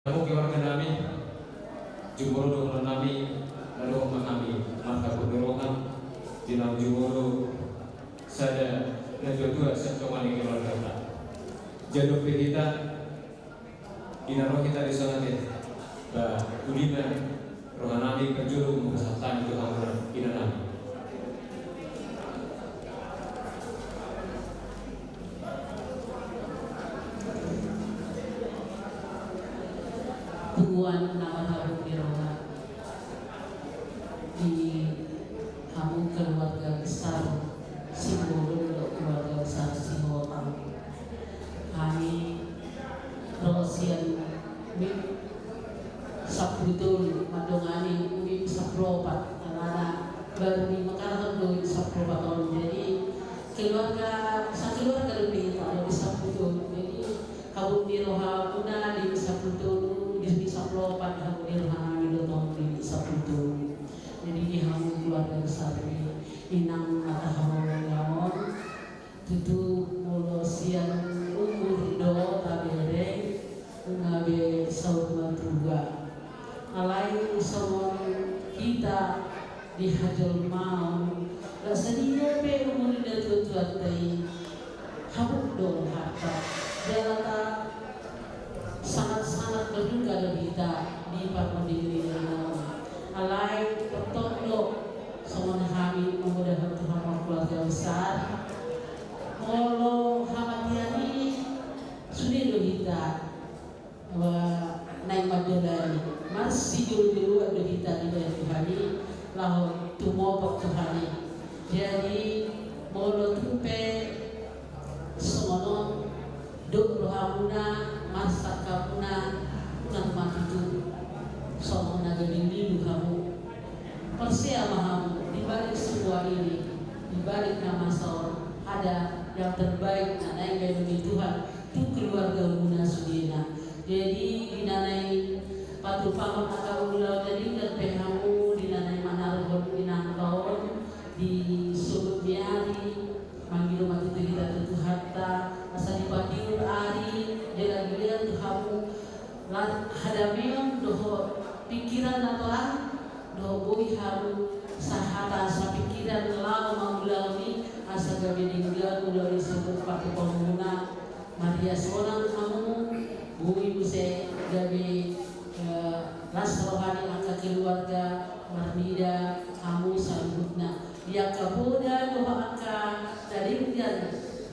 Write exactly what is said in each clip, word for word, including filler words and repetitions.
Hamu keluarga nami, jumolo dohonon nami, na dohot ma hami marhabot ni roha, di naung jumolo sada natuatua sian tonga ni keluargata. Jalo pe hita, di na ro hita di son ate, ba uli ma roha nami, parjolo ma pasahat hami tu hamuna, ina nami. Punguan na marhabot ni roha, di hamu keluarga besar Simbolon dohot keluarga besar Sihotang. Hami ro sian MIT sampulu tolu, mandongani UNIP sampulu opat, alana baru dimekarhon do UNIP sampulu opat on. Jadi keluarga, sakeluarga do hita, UNIP sampulu tolu. Jadi habot ni rohamuna di UNIP sampulu tolu, di UNIP sampulu opat, habot ni roha nami do tong di UNIP sampulu tolu. Jadi di hamu keluarga besar ni inang na tahaholongi on, tutu molo sian umur do tabereng, nunga be saur matua. Alai songon hita di hajolmaon, nunga sadia pe umur ni natuatuanta i, habot do rohanta. Jala ta sangat-sangat berduka do hita di parpudi ni na on. Alai tongtong do songon hami mamodahon tu hamu keluarga besar, molo hamatean i sude do hita, eh, naeng mandalani, marsijolo-joloan do hita dibahen Tuhan i laho tumopot Tuhan i. Jadi molo tung pe songon on dok rohamuna, marsak hamuna, unang ma tutu songon na gabe lilu hamu. Porsea ma hamu, di balik semua ini, di balik na masa on, ada yang terbaik na naeng bahenon ni Tuhan tu keluargamuna sudena. Jadi di na naeng patupaon angka ulaon na denggan pe hamu, di na naeng manaruhon inangta on di sogot ni ari, mangido ma tutu hita tu Tuhanta asa dipatiur ari, jala dilean tu hamu la-, hadameon dohot pingkiran na torang, dohot boi hamu sahata sapingkiran laho mangulahon i, asa gabe denggan ulaon i sogot patupaonmuna. Maria sonang hamu, boi muse gabe, eh, las roha ni angka keluarga marnida hamu saluhutna. Di angka poda dohot angka na denggan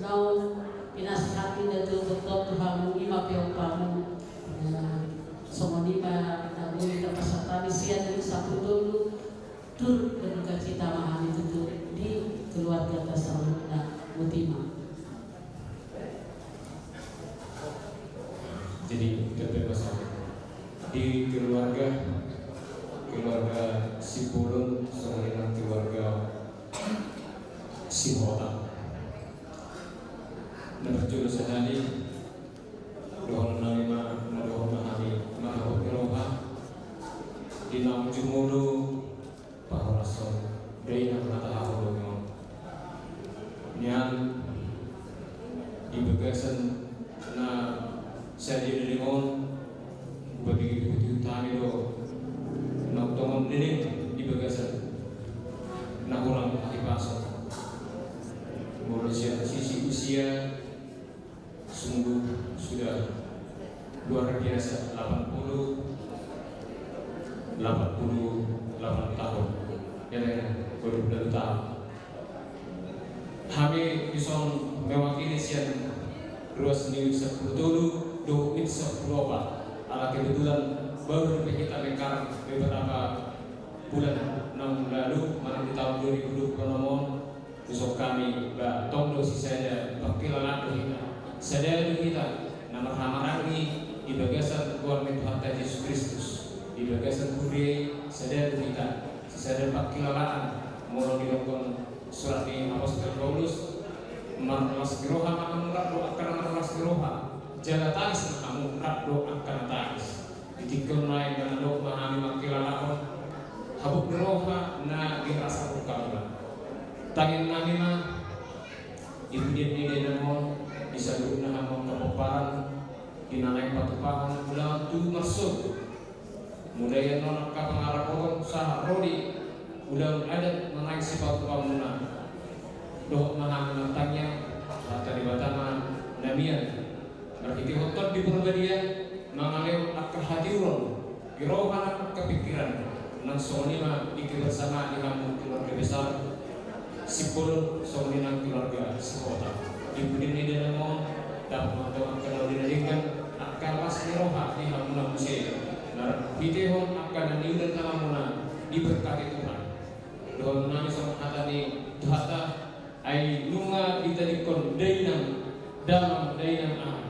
naung pinasahatmi natuatua on tu hamu, i ma peop hamu. Nah, songon i ma na boi tapasahat hami sian UNIP sampulu tolu, turut berdukacita ma hami tutu di keluargata saluhutna. Botima. Jadi, gabe masa di keluarga, keluarga Simbolon, songon i nang keluarga Sihotang. Na parjolo sahali, dohonon nami ma, na dohot ma hami marhabot ni roha, di naung jumolo pahorashon dainang na tahaholongi on. Nian di bagasan na sadia denggan on, hubege hutihut hami do naung tongon denggan di bagasan na hurang hahipason. Molo sian sisi usia, sungguh sudah luar biasa, delapan puluh, delapan puluh delapan tahun. Ya, ya, ya, dua puluh delapan tahun. Hami dison mewakili sian ruas ni UNIP sampulu tolu dohot UNIP sampulu opat. Ala kebetulan baru dope hita mengkar beberapa bulan naung lalu, manang di tahun dua ribu dua puluh enam on, Dison hami, ba tong do sisada pangkilalaan do hita. Sada do hita na marhahamaranggi di bagasan goar ni Tuhanta Jesus Kristus. Di bagasan huria i sada do hita, sisada pangkilalaan. Molo didok surat ni apostel Paulus, marlas ni roha ma hamu rap do angka na marlas ni roha, jala tangis ma hamu rap do angka na tangis. Di tingki on nai, manang dok ma hami mangkilalahon habot ni roha na girasahon hamuna. Tangiang nami ma di pudian ni dainang on, di saluhutna hamu angka pomparan, di na naeng patupahon ulaon tu marso Molo i annon angka pangarapoton sahat ro di ulaon adat manang sipaupamuna. Dohot ma hami martangiang, Amanta Debata ma na mian. Marhitehon Tondi Porbadia, mangalehon angka hatiuron di roha nang angka pingkiran, nang songon i ma di kebersamaan ni hamu keluarga besar Simbolon, songon i nang keluarga sahota. Di pudi ni dalan on, dapot ma tong angka na uli na denggan, angka las ni roha ni hamuna muse. Marhitehon angka na niula ni hamuna, diberkati Tuhan. Dohonon nami songon hata ni Tuhanta, ai nunga ditadingkon dainang damang, dainang aha,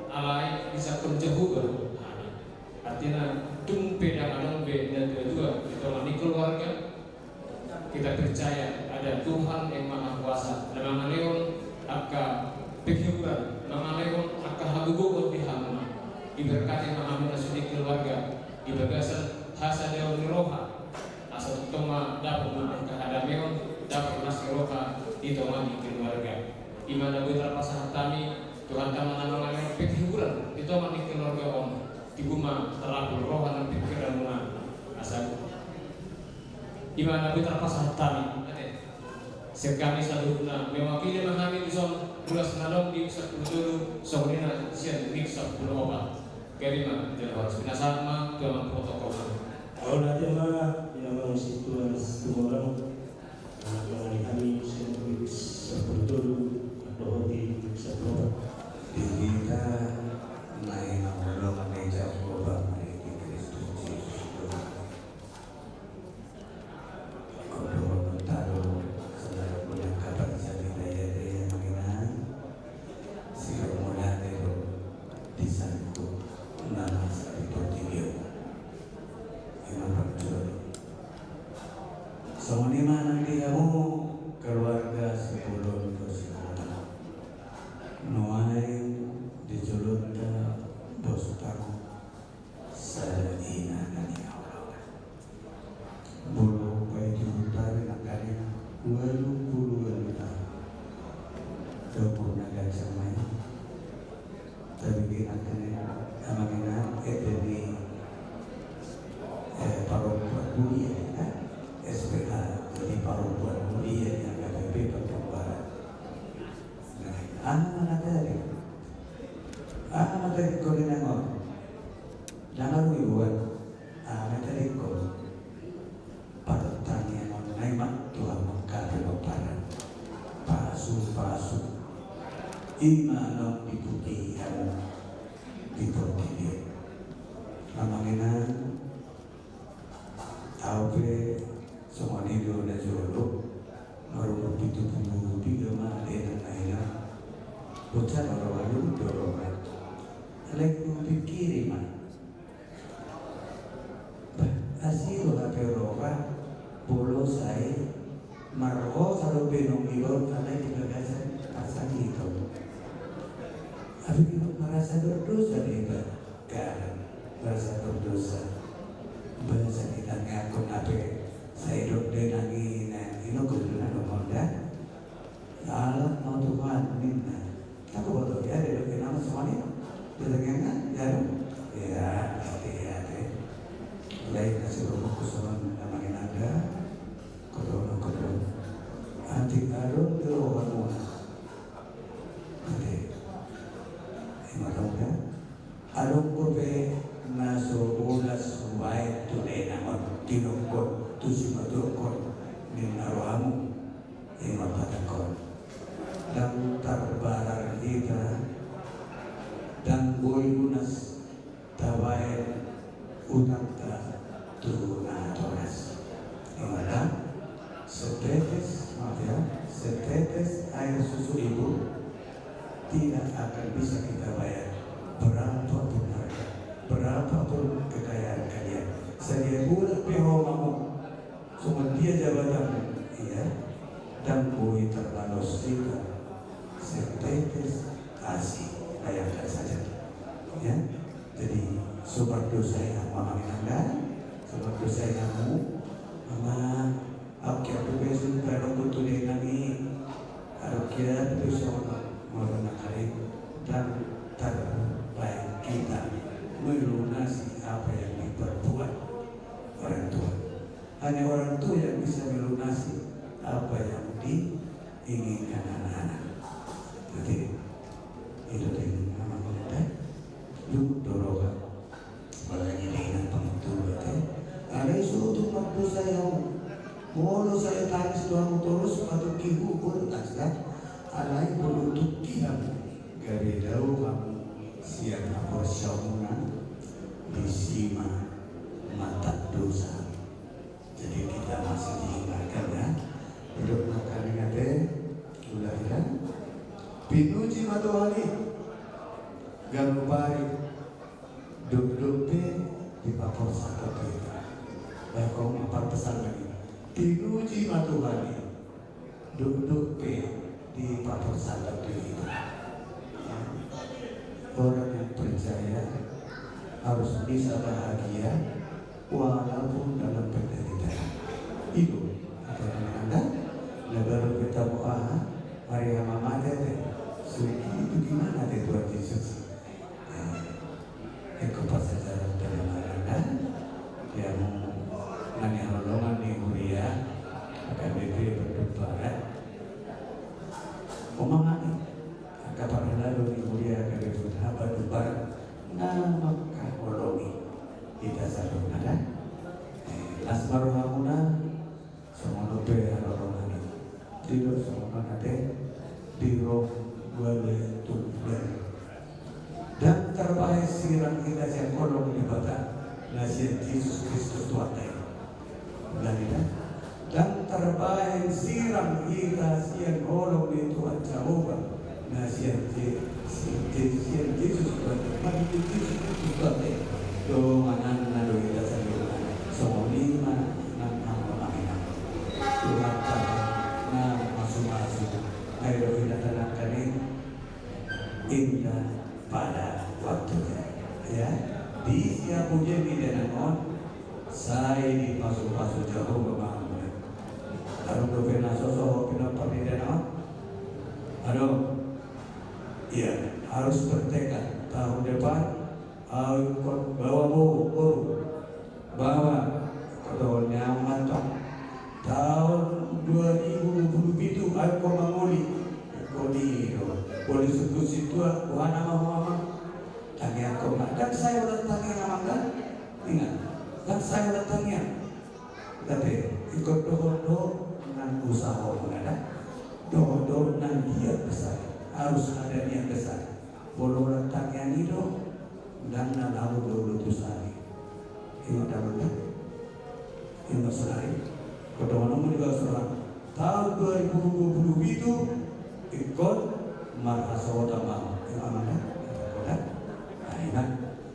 alai disangkon Jahowa hami. Artina, tung pe ndang adong be natuatua di tonga ni keluarga, kita percaya ada Tuhan yang Maha Kuasa na mangalehon angka penghiburan, mangalehon angka hagogoon di hamuna. Diberkati ma hamuna sude keluarga di bagasan hasadaon ni roha. Asa tongtong ma dapot ma angka hadameon, dapot las ni roha di tonga ni keluarga. I ma na boi tarpasahat hami, Tuhanta ma na mangalehon penghiburan di tonga ni keluarga on. Tibu ma tarapul roha nang pingkiranmuna. Asa i ma na boi tarpasahat hami. Ate. Sian hami saluhutna, mewakili ma hami dison, ulas na adong di sampulu tolu, songon i na sian minggu sampulu opat. Gabe ma jala horas, pinasahat ma tu amang protokol. Olo, ate ma, i ma amang situan situmorang. Mangalehon hami sian minggu sampulu tolu, dohot minggu sampulu opat. Di hita na hinaholongan ni Jahowa ma i di Kristus Jesus Tuhan. Dohononta do, saudara, molo angka bangsa ni daya-daya manginan, sihol mula ni do disangkut na masa di portibi on. I ma parjolo. Songon i ma nang di hamu keluarga Simbolon dohot sahota. Nuaeng di jolonta bostang sada ina na hinaholongan. Molo paihutihut hami nangkaning ualu pulu ualu taon. Dohot na ganjang ma i. Tapi di nangkaning amang ina ete ni, eh, parompuan mulia, eh, S P H, jadi parompuan mulia ni H K B P Papua Barat. Nah, aha ma na tadi? Aha ma tadi kau di nangor? Nangor ibuat. Aha ma tadi kau? Partangiangon nai ma tu hamu angka pinomparan. Pasu-pasu. I ma naung dipuji hamu di portibi on. Amang ina, au pe songon i do na jolo. Marumur pitu pulu piga ma dainang na hinaholongan. Bocah na ro alu do roha. Alai hupikiri ma. Bah, asi do hape roha, molo sai marhosa dope naung dibahen, alai di bagasan parsahiton. Hape di marasa berdosa do iba, garan marasa berdosa. Basa ditangiangkon hape, sai dok dainang i na, i do godang na dohononta. Salah ma Tuhan ninna. Aku boto ya, dia dok dainang songon i. Dia tangiang kan? Ya, dong. Ya, oke, ya, oke. Lain kasih rumah kosongan nama inanda. Kotono, kotono. Antik ado, dia roha mua. Oke. Lima tahun ya. Adong dope na so bolas hubahen tu dainang on, didokkon tu simatuakkon, ninna rohamu, i ma patakon. Ndang tarbarar hita, ndang boi lunas tabahen utangta tu natoras. Ingat, setetes, maaf ya, setetes air susu ibu tidak akan bisa kita bayar berapa pun harga, berapa pun kekayaan kalian. Sadia bulat pe haumammu, songon dia jabatanmu, iya, ndang boi tarbalos hita setetes asi. Bayangkan saja, ya. Jadi, so mardosa i hamu amang inang, so mardosa i hamu, amang. Au kiap dope sun padokkon tu dainang i. Au kiap dope songon, molo nangkaning ndang tarbahen hita melunasi apa yang diperbuat Hanya orang tua yang bisa melunasi apa yang diinginkan anak-anak. Jadi, itu dengan anak-anak. Lu dorong. Apalagi dengan pengetua, ya. Alai so tung mardosa au. Molo sai tangis do hamu torus, patungkihon tangis, ya. Alai molo tungki hamu, gabe dao hamu sian haporseaonmuna, disi ma mata dosa. Jadi kita masih dihindarkan, ya. Duduk makan ingat, eh. Ulah, ya. Pinuji ma Tuhan i. Ganup ari. Dokdok pe dipaporsan tu hita. Baik, kau mapar pesan lagi. Pinuji ma Tuhan i. Dokdok pe dipaporsan tu hita. Orang yang percaya harus bisa bahagia walaupun dalam penderitaan. Itu kata Anda. Na baru kita doa hari yang mama tete. Suki itu gimana tete Tuhan Yesus? Eko pasajaran dalam arana, ya, mangihut holong ni huria, H K B P Bandung Barat. Omang ani, angka parhalado ni huria H K B P Bandung Barat, na mangkaholongi hita saluhutna. Eh, las ma rohamuna, songon on pe haroroan i. Didok songon on ate, di roha bale tumpulan. Ndang tarbahen sirang hita sian holong ni Debata, na sian Jesus Kristus Tuhanta i. Ulang i da. Ndang tarbahen sirang hita sian holong ni Tuhan Jahowa, na sian Je-, sian Je-, sian Jesus Kristus, mati di Jesus Kristus Tuhan i. Dongananna do hita saluhutna. Songon i ma nang hamu amang inang. Tuhanta na mamasu-masu. Ai do hita tanangkan i, indah pada waktunya. Ya. Di sia pujian ni dainang on, sai dipasu-pasu Jahowa ma hamu. Adong dope na so sohot pinompar ni dainang on? Adong. Iya, harus bertekad tahun depan, au ingkon baoa boru, boru. Baoa, ingkon dohonon ni amang tong. Taon dua ribu dua puluh pitu, au ingkon mangoli. Ingkon i do. Boi disungkun sintua, boha nama ho amang? Tangiangkon ma. Ndang sai holan tangiang amang da? Ingat, ndang sai holan tangiang. Tapi ingkon dohot do nang usaha ho amang da. Dohot do nang niat besar. Harus ada niat besar. Molo holan tangiang i do, ndang na laho do usaha i. Ingot amang da. Ingot sahali. Ingkon dohononmu di bagasan roham. Taon dua ribu dua puluh pitu, ingkon marhasohotan ma ho. Ingot amang da. Ingkon da. Nah, ingat.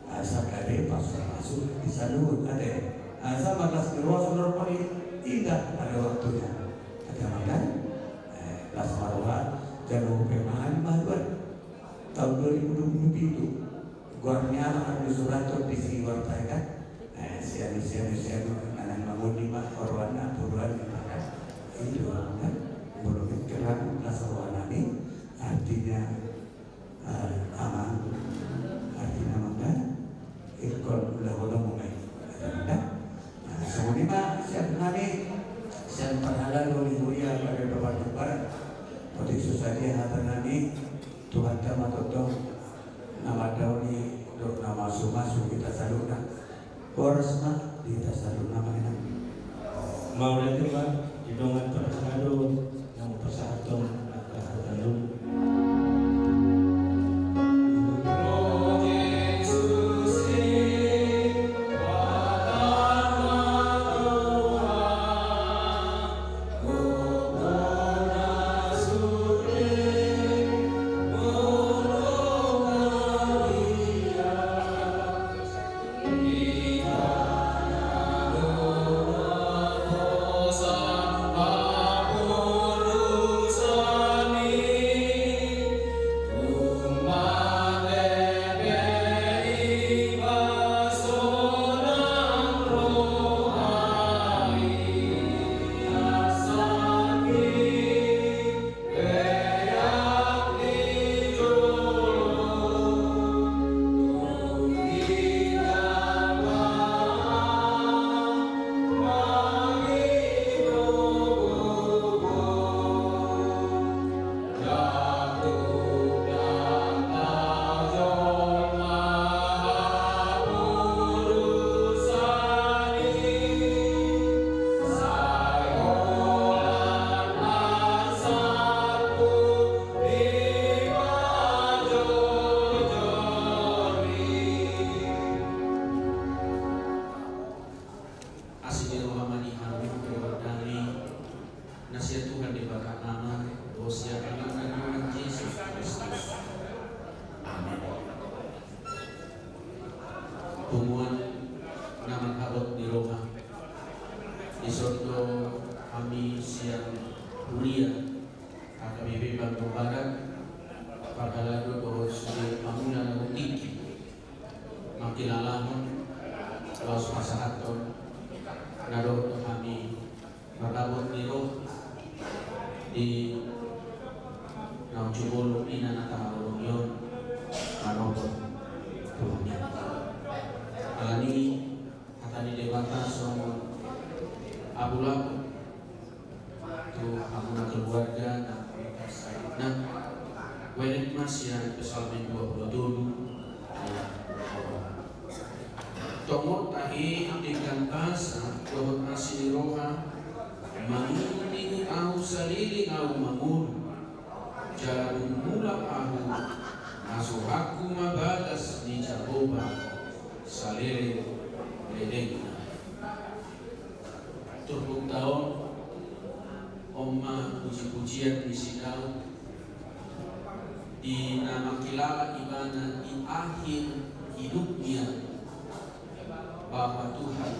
Asa gabe pasu-pasu di saluhut ate. Asa marlas ni roha songon on i, indah pada waktunya. Ate amang da. Eh, las ma roha, jalo pe ma hamu ma tuan. Taon dua ribu dua puluh pitu, goar ni amang na disurathon disi warta i kan. Eh, sianu, sianu, sianu, na naeng mangoli ma, oroanna, turuan, kan. I do kan. Molo ingkon las rohanami, artinya, eh, amang, artinya amang da, ingkon ulahonon ma i. Artinya amang da. Nah, songon i ma sian hami, sian parhalado ni huria H K B P Bandung Barat. Otik so sadia hatanami, Tuhanta ma tongtong na mandaoni dohot na mamasu-masu hita saluhutna. Horas ma di hita saluhutna amang inang. Mauliate ma di dongan parhalado na hupasahathon angka hata ni lulu. Na marhabot ni roha. Dison do hami sian huria H K B P Bandung Barat, parhalado dohot sude pamula na ro tingki, mangkilalahon laos pasahathon na dohot hami marhabot ni roha di naung jumolo ina na tahaholongi on manopot tu hami. Alani hata ni Debata songon apulapul tu hamuna keluarga na, na, wenet ma sian Psalmen dua puluh tolu. Tongon tahe denggan basa dohot asi ni roha, mangihuti ahu saleleng ahu mangolu, jala dung mulak ahu, na so hakku ma bagas ni Jahowa saleleng lelengna. Turpukta on, on ma puji-pujian ni si Daud, di na mangkilala ibana di akhir hidupnya, bahwa Tuhan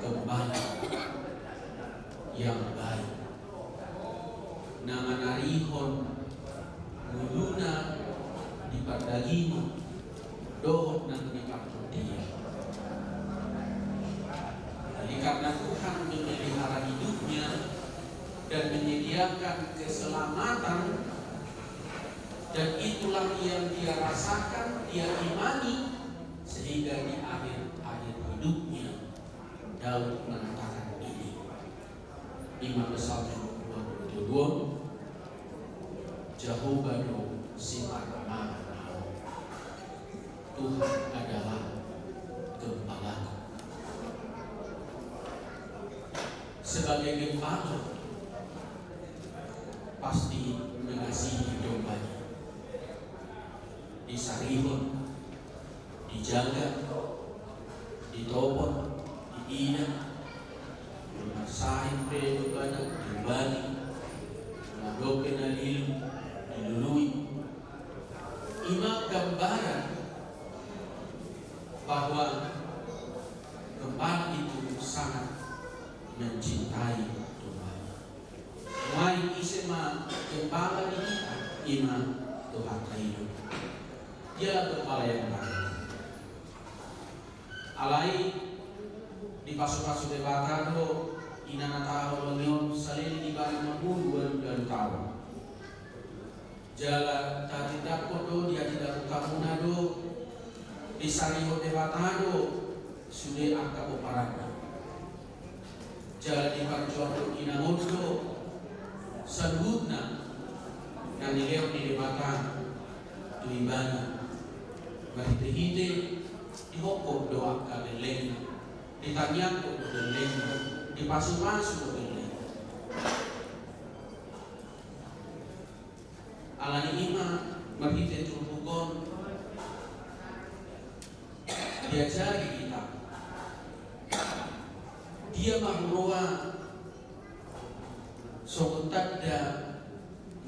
gembala yang baik, na manarihon ngoluna di pardagingon dohot nang di partondion. Jadi, karena Tuhan memelihara hidupnya dan menyediakan keselamatan, dan itulah yang dia rasakan, dia imani, sehingga di akhir-akhir hidupnya Daud mengatakan ini. Ima Psalmen dua puluh tolu, Jahowa do siparmangan ahu. Tuhan adalah gembalaku. Sebagai gembala, pasti mengasihi dombanya. Disarihon, dijaga, ditopot, diida, marsahin pe dombana, diubali, na dope na lilu, dilului. Ima gambaran bahwa gembala itu sangat mencintai dombanya. Nuaeng ise ma gembala di hita, ima Tuhanta i do. Dialah gembala yang baik. Alai dipasupasu Debata do ina na tahaholongi on saleleng ibana mangolu ualu ualu taon. Jala tahatindangkon do, dihatindangkon hamuna do, disarihon Debata do sude angka pomparanna. Jala diparjuangkon inang on do saluhutna na nilehon ni Debata tu ibana. Marhitehite dihophop do angka lelengna, ditangiangkon do lelengna, dipasupasu do lelengna. Alani i ma marhite turpuk on diajari hita, dia ma huroha songon tanda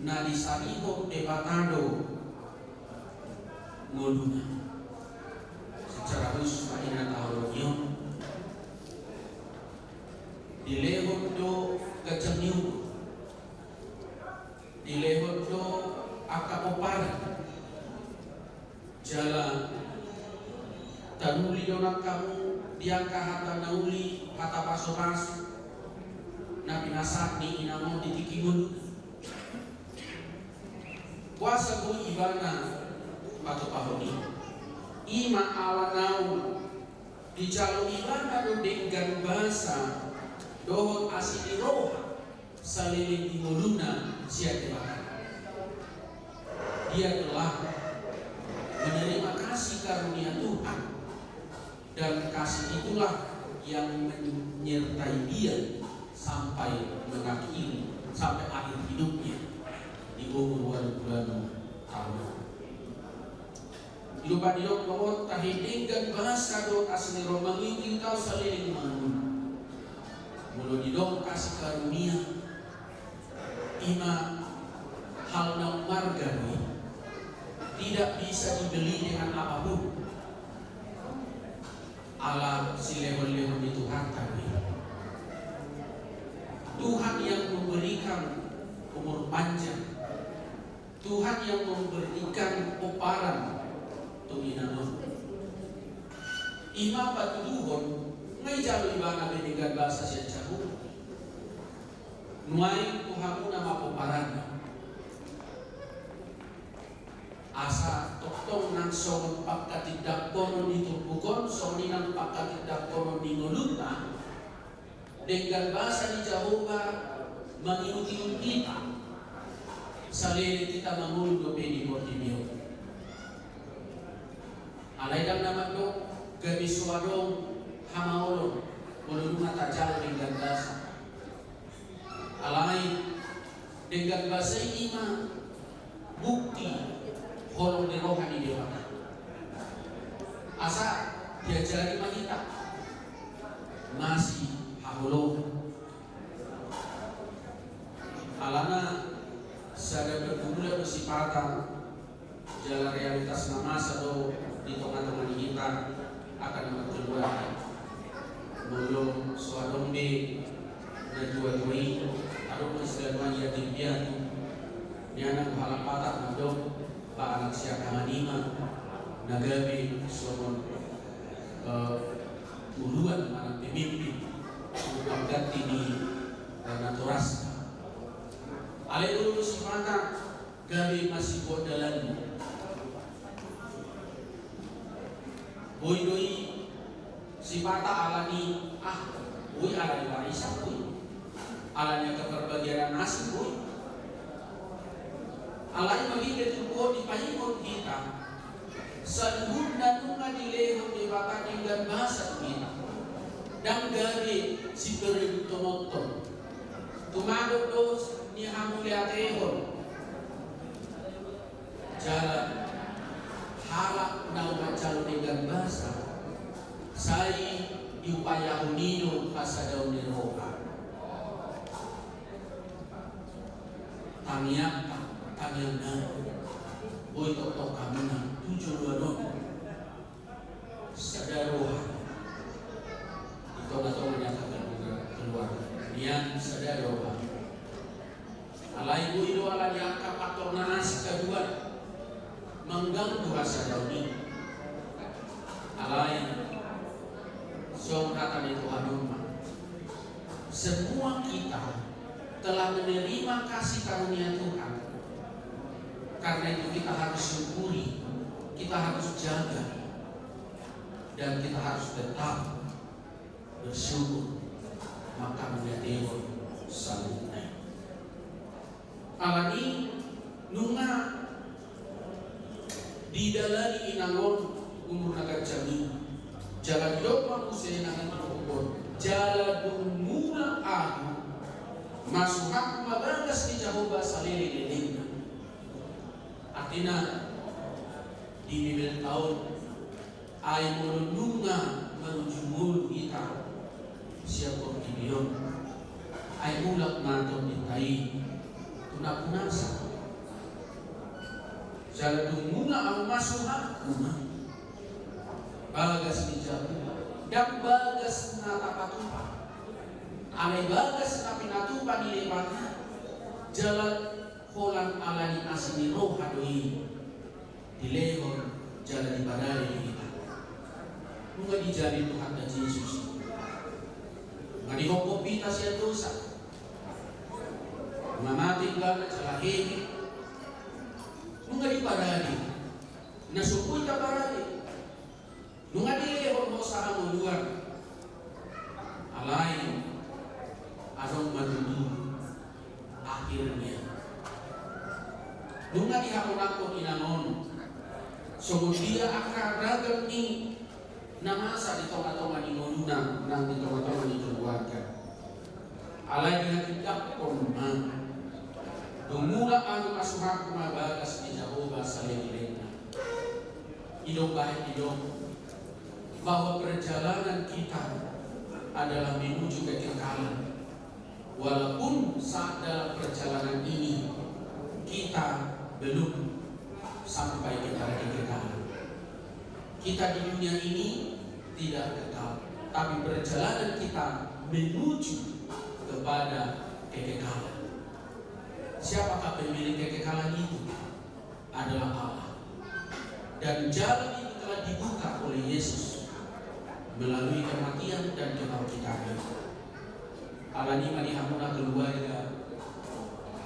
na disarihon Debata do ngoluna. Secara khusus ma ina tahaholongi on, dilehon do ganjang ni umur, dilehon do angka pomparan. Jala taruli do nang hamu di angka hata na uli, hata pasupasu na pinasahat ni inang on di tingki ngoluna. Boasa boi ibana patupahon i? Ima ala naung dijalo ibana do denggan basa dohot asi ni roha saleleng di ngoluna sian Debata. Dia telah menerima kasih karunia Tuhan, dan kasih itulah yang menyertai dia sampai mengakhiri, sampai akhir hidupnya di umur ualu pulu ualu taon. Di lupa didok bahwa tahe denggan basa dohot asi ni roha mangihuthon ahu saleleng mangolu. Molo didok asi karunia, ima hal na ummarga do i, tidak bisa dibeli dengan apapun. Ala silehon-lehon ni Tuhanta do i. Tuhan yang memberikan umur panjang, Tuhan yang memberikan pomparan tu inang on. I ma patuduhon, nga dijalo ibana be denggan basa sian Jahowa. Nuaeng tu hamuna ma pomparanna. Asa tongtong nang songon pangkatindangkonon ni turpuk on, songon i nang pangkatindangkonon ni ngolunta, denggan basa ni Jahowa mangihuthihut hita saleleng hita mangolu dope di portibi on. Alai ndang na mandok gabe so adong hamaolon molo nunga tajalo denggan basa. Alai denggan basa i ma bukti holong ni roha ni Debata. Asa diajari ma hita masihaholongan. Alana sada pergumulan do sipata jala realitas na masa do di tonga-tonga ni hita angka na markeluarga. Molo so adong be natua-tua i, adong do istilah nuaeng yatim piatu. Nian anggo halak Batak mandok ba anak siangkangan i ma na gabe songon, eh, uluan manang pemimpin, pangganti ni, eh, natorasna. Alai do sipata gabe masibuat dalan. Boi do i sipata alani, ah, boi alani warisan, boi alani angka parbagianan asing, boi. Alai molo di turpuk on dipaingot hita, saluhutna nunga dilehon Debata denggan basa tu hita. Ndang gabe siperebuthononhon. Tumagon do ni hamauliatehon. Jala halak na manjalo denggan basa, sai diupayahon i do hasadaon ni roha. Tangiangka, tangiangnami, boi tongtong hamuna tu joloan on sada roha di tonga-tonga ni angka keluarga. Nian sada roha. Alai boi do alani angka faktor na asing, kaduan, mangganggu hasadaon i. Alai songon hata ni Tuhan i ma, semua kita telah menerima kasih karunia Tuhan. Karena itu kita harus syukuri, kita harus jaga, dan kita harus tetap bersyukur. Maka mauliatehon saluhutna. Alani nunga didalani inang on umur na ganjang i. Jala didok ma muse nang i di turpuk on, jala dung mulak ahu masuhakku ma bagas ni Jahowa saleleng-lelengna. Artina di Bibelta on, ai molo nunga manuju ngolu hita sian portibi on, ai mulak ma tondinta i tu na punasa. Jala dung mulak ahu masuhakku ma bagas ni Jahowa, ndang bagas na tapatupa, alai bagas na pinatupa ni Debata. Jala holan alani asi ni roha do i dilehon jala diparade di hita. Nunga dijamin Tuhanta Jesus. Nunga dihophop hita sian dosa. Nunga mate ibana jala hehe. Nunga diparade. Na so boi taparade. Nunga dilehon hosa hangoluan. Alai adong ma tutu akhirna. Nunga dihaholangkon inang on songon dia angka ragam ni na masa di tonga-tonga ni ngoluna nang di tonga-tonga ni keluarga. Alai dihatindanghon ma, dung mulak ahu masuhakku ma bagas ni Jahowa saleleng-lelengna. I do bahen didok bahwa perjalanan kita adalah menuju kekekalan. Walaupun saat dalam perjalanan ini kita belum sampai kepada kekekalan. Kita di dunia ini tidak kekal. tapi perjalanan kita menuju kepada kekekalan. Siapakah pemilik kekekalan itu? Adalah Allah. Dan jalan itu telah dibuka oleh Yesus melalui kematian dan kebangkitannya. Alani i ma di hamuna keluarga,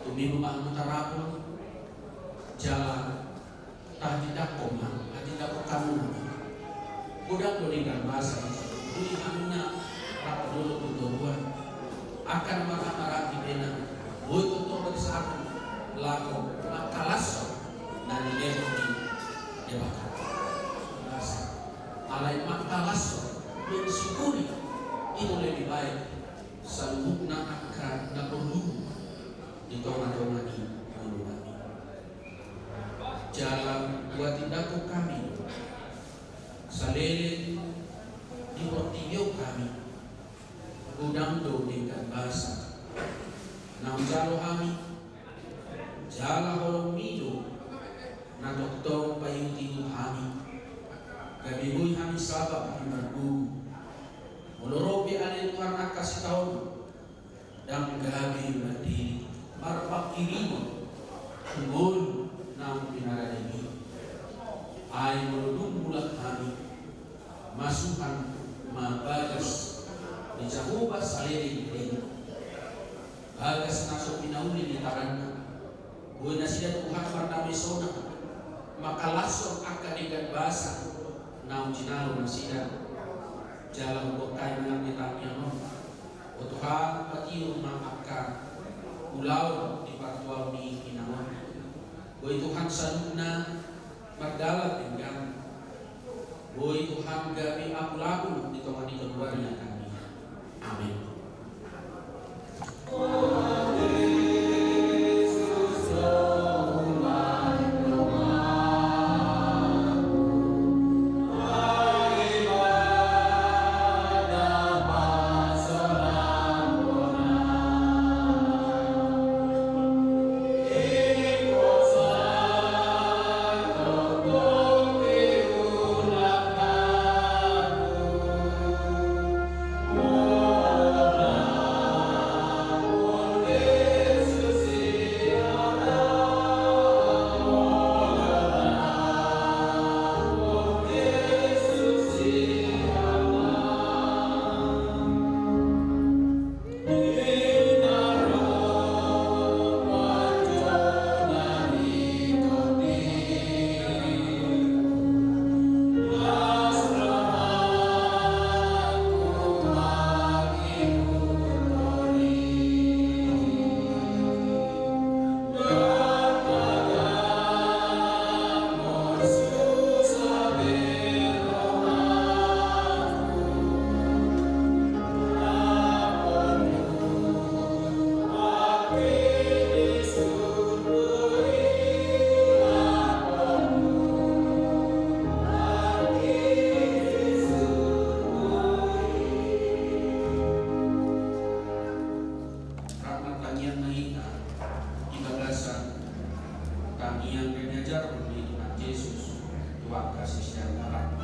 tumimbo ma hamu tarapul, jala tahatindangkon ma, hatindangkon hamu ma. Godang do denggan basa, boi hamuna rap dohot tu toruan. Angka na marhahamaranggi pe na boi tongtong bersatu laho mangkalashon na nilehon ni Debata. Alai mangkalashon, mensyukuri, itu lebih baik saluhutna angka na porlu di tongatonga ni ngolu nami. Jala huhatindangkon hami, saleleng di portibi on hami, godang do denggan basa na hujalo hami, jala holongmi do na tongtong paihutihut hami, gabe boi hami sabap ni margogo. Molo ro pe ale Tuhan angka sitaonon, ndang gabe mandele marpanghirimon tu ngolu naung pinarademi. Ai molo dung mulak hami, masuhan ma bagas ni Jahowa saleleng ni leleng, bagas na so pinauli ni tanganna. Boi nasida Tuhan marnamesona, mangkalashon angka denggan basa naung jinalo nasida. Jala huboan hami nang di tangiang on, o Tuhan, patiur ma angka ulaon di partuaon ni inang on. Boi Tuhan saluhutna mardalan denggan. Boi Tuhan gabe amulambul di tonga ni keluarga nami. Amin. Rap martangiang ma hita di bagasan tangiang na niajarhon ni Tuhan Jesus tu angka siseanna.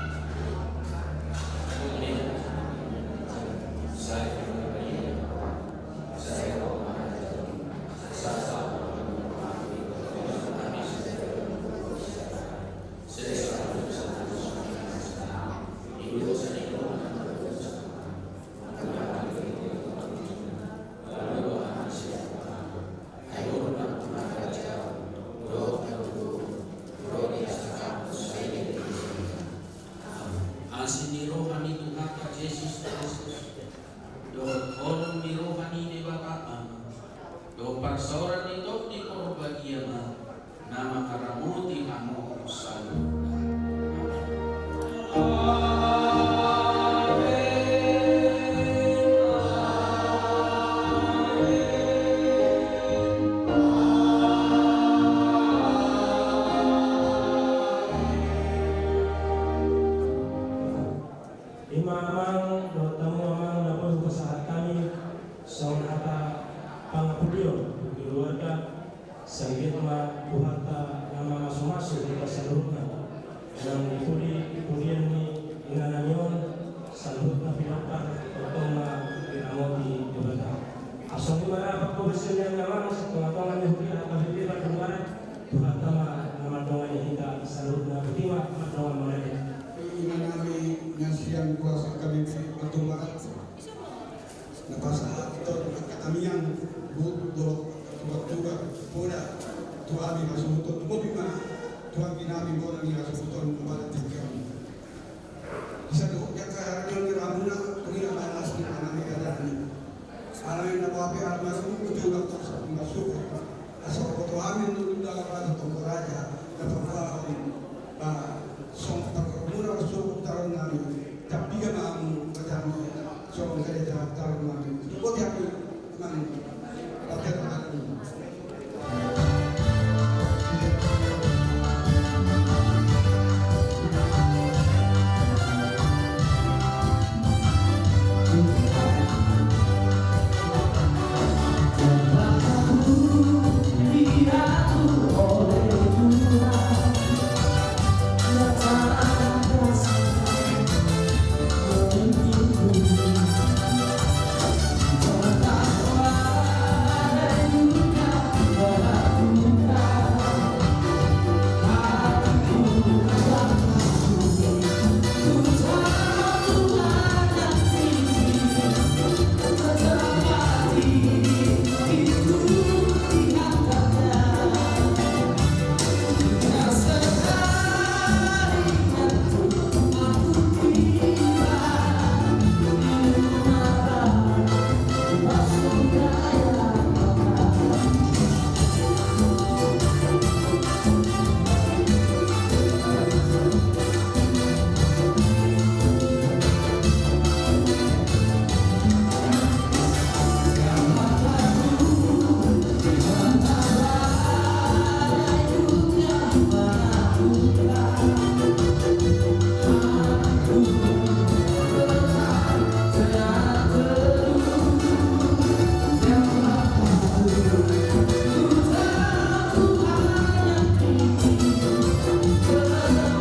Asi ni roha ni Tuhanta Jesus Kristus, dohot holong ni roha ni Debata Ama, dohot parsaoran ni Tondi Porbadia ma na mangaramoti hamu saluhutna. I ma amang dohot hamu amang na boi hupasahat hami songon hata pangapudion tu keluarga. Sanggiat ma Tuhanta na mamasumasu hita saluhutna, nang di pudi, pudian ni inanami on, Saluhutna pinompar, tongtong ma diramoti Debata. Asa songon i ma rap panghobasion ni amang, sian tongatonga ni huria H K B P Parhorong Barat, Tuhanta ma na mandongani hita saluhutna. Botima, mandongani ma. Inanami na sian ruas H K B P Parhorong Barat, na pasahat hita tu angka tamiang, dohot tuatua, poda tu hami hasuhuton, tumobi ma tu angginami bona ni hasuhuton, bona tingki hami. Di saluhut ni angka haradeon ni ramuna, tung i ma las ni inanami haradeon i. Alai na bape almarhum, uju ulang tong samping masuk. Asa boto hami nunga dalam rasa tonggo raja, dapat paham. Ba, songon parhorongmuna, songon taruhon nami. Tapi kan amu, macam, songon gereja taruhon nami. Botima, amang.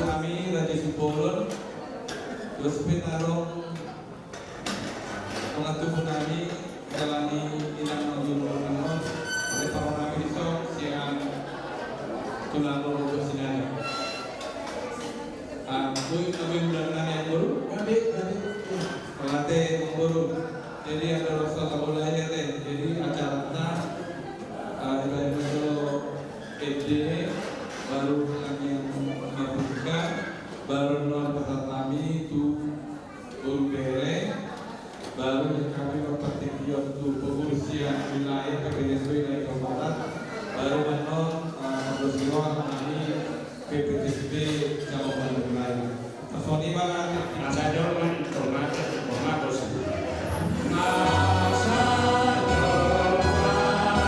Nami Raja Simbolon, dos petarung. Mangatubu nami, dalan ni inang na jumolo nami, ada parhorong nami dison, sian tulang rorobot sinari. Ah, boi, boi, undang nami, amangboru? Ate, ate. Ate, amangboru. Jadi, andorang so tabola i, ate. Jadi, acarana, ah, ibaen ma jolo ende, baru nami yang mabungka, baru non pesan nami tu Boru bere, baru hami marpartingkian tu pengurus sian wilayah P P T S B wilayah Jawa Barat, baru annon, eh, pengurus sian nami P P T S B cabang Bandar Raya. Songon i ma na. Masa jorman, hormat, hormat, bos. Masa jorman, hormat.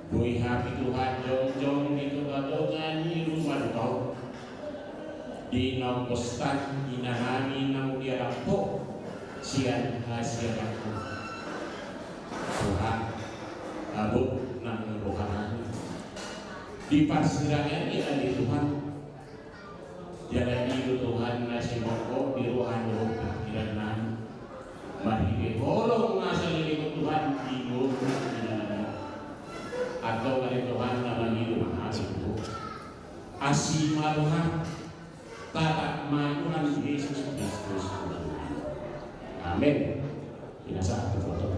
Boi hami Tuhan jongjong di tongatonga ni ruma duka on, di naung bostan inanami naung diadap Ho sian hasiangan on. Tuhan, abot nang rohanami, diparsirangan i ale Tuhan. Jala i do Tuhan na simongkop di roha ni roha pikiran nami. Marhite holong na saleleng on Tuhan, di roha ni roha. Antong ale Tuhan na mangido ma hami tu Ho. Asi ma roham, tatap ma Tuhan Jesus Kristus. Amen. Binasahan tu foto.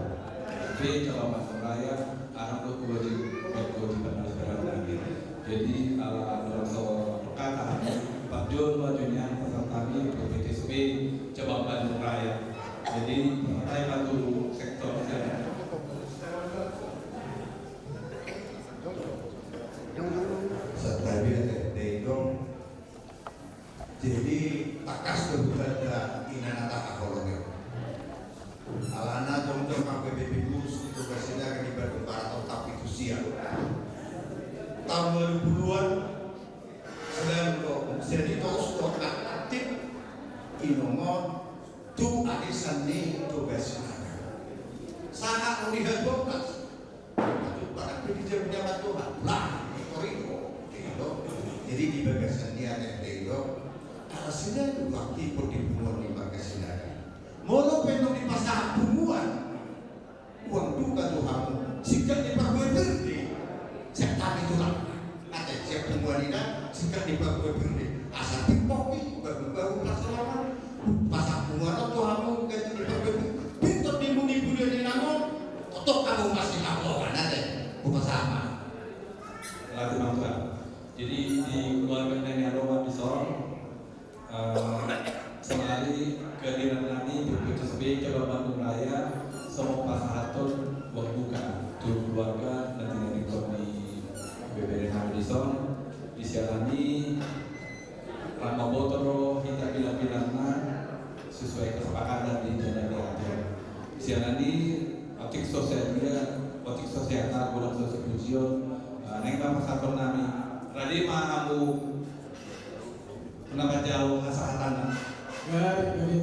Oke, coba Pak Suraya, arang tu gua di, gua di Pak Nasir lagi. Jadi, eh, langsung kata, Pak Jun, Pak Junian, peserta kami, P T S B, coba Pak Suraya. Jadi, peserta Pak tu sektor sana. Setelah dia, dia itu Jadi, tangkas do hubanta inna na tahaholongi on. Alana jongjong angka P P P Guru Sinaga di Bandung Barat on, tapi tu sia. Taon dua ribu dua puluhan, sedang do, jadi torus do aktif inongon tu arisan ni Toga Sinaga. Sahat on di H dua belas. Jadi di bagasan ni anak itu, ala sina do waktu di punguan ni marga Sinaga. Molo pe nunga dipasahat punguan, uang duka tu hamu, singkat di parbue berde. Setan itu lah. Ate, siap punguan ina, singkat di parbue berde. Asa timpok i, baru-baru pasahat. Pasahat punguan tu hamu, ganti di parbue berde. Pintu di muni bulu di nangon, Tok, kamu masih laporan aja, buka sama. Lagi bang Tuhan. Jadi di keluarga Nani Alowa di Sorong, eh, selain kehadiran nami di P T S B Cabang Bandung Raya, songon pasahaton uang duka tu keluarga nanti nanti di B B R H di Sorong, di sialani Rama botor do hita bilang-bilangna sesuai kesepakatan di jana diatur. Sian nani otik so sadia, otik so sehat, godang so sipujion, eh, naeng ma pasahaton nami. Rade ma hamu na manjalo hasahatanna. Rade, rade.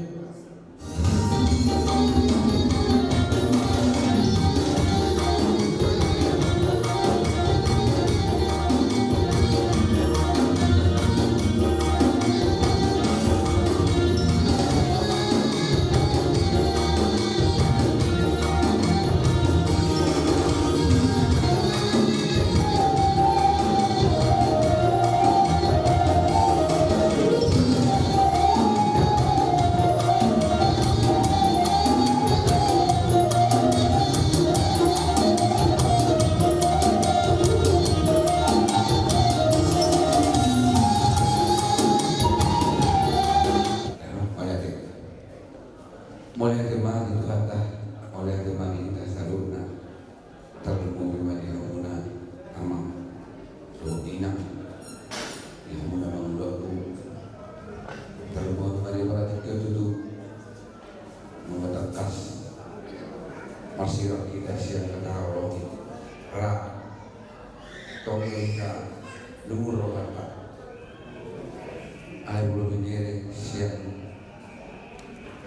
Mauliate. Mauliate ma di Tuhanta, mauliate ma di hita saluhutna. Tarlumobi ma di hamuna amang dohot inang, di hamuna amangboru. Tarlumobi ma di paratik tutu. Nunga tangkas marsirang hita sian na tahaholongi. Ra tong do hita luhur rohanta. Alai molo binere sian